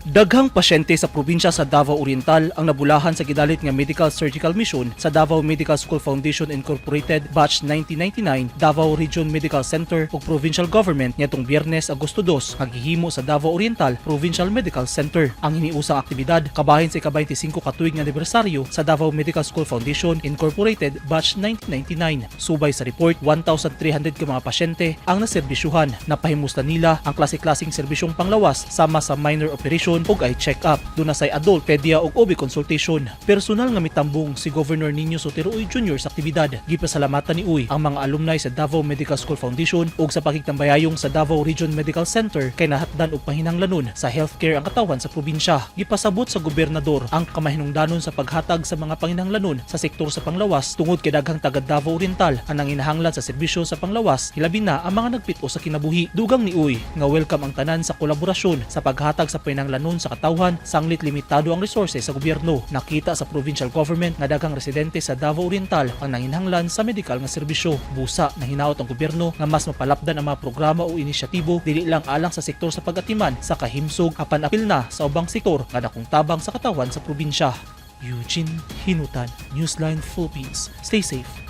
Daghang pasyente sa probinsya sa Davao Oriental ang nabulahan sa gidalit nga Medical Surgical Mission sa Davao Medical School Foundation Incorporated Batch 1999, Davao Region Medical Center ug Provincial Government niadtong Biyernes, Agosto 2, nga gihimo sa Davao Oriental Provincial Medical Center. Ang hiniusang aktibidad kabahin sa ika-25 ka tuig nga anibersaryo sa Davao Medical School Foundation Incorporated Batch 1999. Subay sa report, 1,300 ka mga pasyente ang naserbisyuhan. Napahimuslan nila ang klase-klaseng serbisyong panglawas sama sa minor operation ug eye check-up. Duna say adult, pedia ug OB consultation. Personal nga mitambong si Governor Niño Sotero Uy Jr. sa aktibidad. Gipasalamatan ni Uy ang mga alumni sa Davao Medical School Foundation ug sa pakigtambayayong sa Davao Region Medical Center kay nahatdan og panginahanglanon sa healthcare ang katawhan sa probinsya. Gipasabot sa gobernador ang kamahinungdanon sa paghatag sa mga panginahanglanon sa sektor sa panglawas tungod kay daghang taga Davao Oriental ang nanginahanglan sa serbisyo sa panglawas, hilabi na ang mga nagpit-o sa kinabuhi. Dugang ni Uy nga welcome ang tanan sa kolaborasyon sa paghatag sa panginahanglanon sa katawhan sanglit limitado ang resources sa gobyerno. Nakita sa provincial government nga daghang residente sa Davao Oriental ang nanginahanglan sa medikal nga serbisyo. Busa nahinaot ang gobyerno nga mas mapalapdan ang mga programa o inisyatibo dili lang alang sa sektor sa pagatiman sa kahimsog apan apil na sa ubang sektor nga dakong tabang sa katawhan sa probinsya. Eugene Hinutan, Newsline Philippines. Stay safe.